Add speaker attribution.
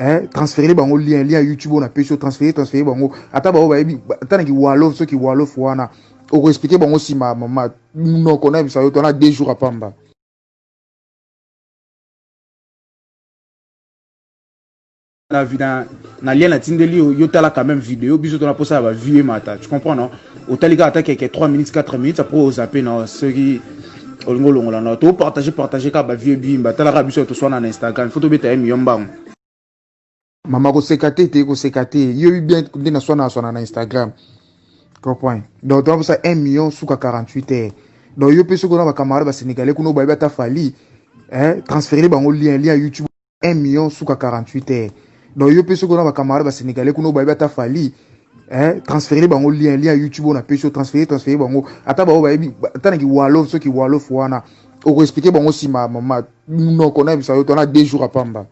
Speaker 1: Eh, transférer bango lien, lien YouTube oyo napesi yo, transférer, transférer bango. Ata bango bayebi ata na kiwalof, soki walof wana okoexplike bango nsima. Mama, monoko nayebisa yo, tona 2 jours apamba.
Speaker 2: Na lien natindeli yo, yo tala quand même vidéo. Biso tona posa ya bavue emata, tu comprends, non? Otali kaka ata keke 3 minutes, 4 minutes, après ozape na soki olingi olongola na topartage, partage kaka bavue bimba. Talaka biso toswana na Instagram, faut tobeta ye miyo mbango.
Speaker 1: Mama, koseka te, te, koseka te. Yobi bien nde naswana, naswana na Instagram, comprend? Donc tona posa 1 million suka 48 heures. Donc yo mpe soki ona bacamarade basénégalais kuna oyo bayebi ata Fally, eh, transférer bango lien, lien YouTube. 1 million suka 48 heures. Donc yo mpe soki ona bacamarade basénégalais kuna oyo bayebi ata Fally, eh, transférer bango lien, lien YouTube oyo napesi yo, transférer, transférer bango. Ata bango bayebi ata na kiwalof, soki walof wana okoexplike bango nsima. Mama, monoko nayebisa yo, tona 2 jours apamba.